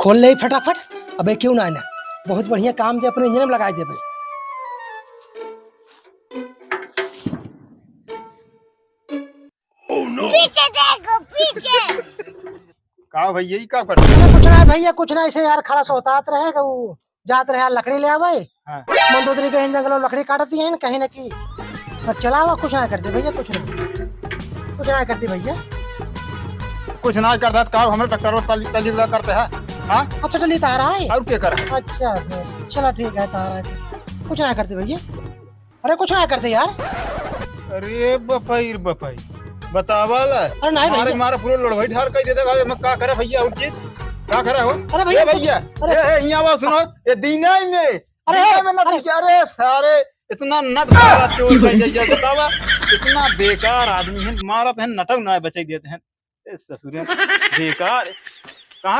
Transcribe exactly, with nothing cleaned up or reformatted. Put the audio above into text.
खोल ले फटाफट। अबे क्यों ना आना, बहुत बढ़िया काम दे, अपने इंजन में लगाए देबे। पीछे देखो, पीछे। का भैया, ई का कर? अरे कुछ ना भैया, कुछ ना, ऐसे यार खड़ा सोतात रहेगा, वो जात रहे यार लकड़ी ले आवे। हाँ। मंदोदरी के जंगल में लकड़ी काटती है ना, कहीं ना की। अब चलावा, कुछ ना करते भैया, कुछ ना, कुछ ना करते भैया। कुछ ना करता तो का, हमरे ट्रैक्टर पर तली, तली वाला करते हैं। हाँ? अच्छा, टली तारा है? और क्या कर? अच्छा, अच्छा। चला ठीक है, तारा है। कुछ ना करते भैया। अरे कुछ ना करते यार। अरे बपई रे बपई, बतावा ला। अरे नहीं मारे, भैया। मारे पूरे लड़वाई ढार कर देता। मैं का करे भैया, और चीज का करे हो? अरे भैया, ए भैया, अरे ए, ए, यहाँ आवा, सुनो, ये दीना ही में, अरे, दीना में ना अरे। पीछे, अरे सारे, इतना नट साला चोर भाई, ये बतावा, इतना बेकार आदमी है, मारत है, नटक ना बचाई देते हैं। ए ससुरे, बेकार, कहाँ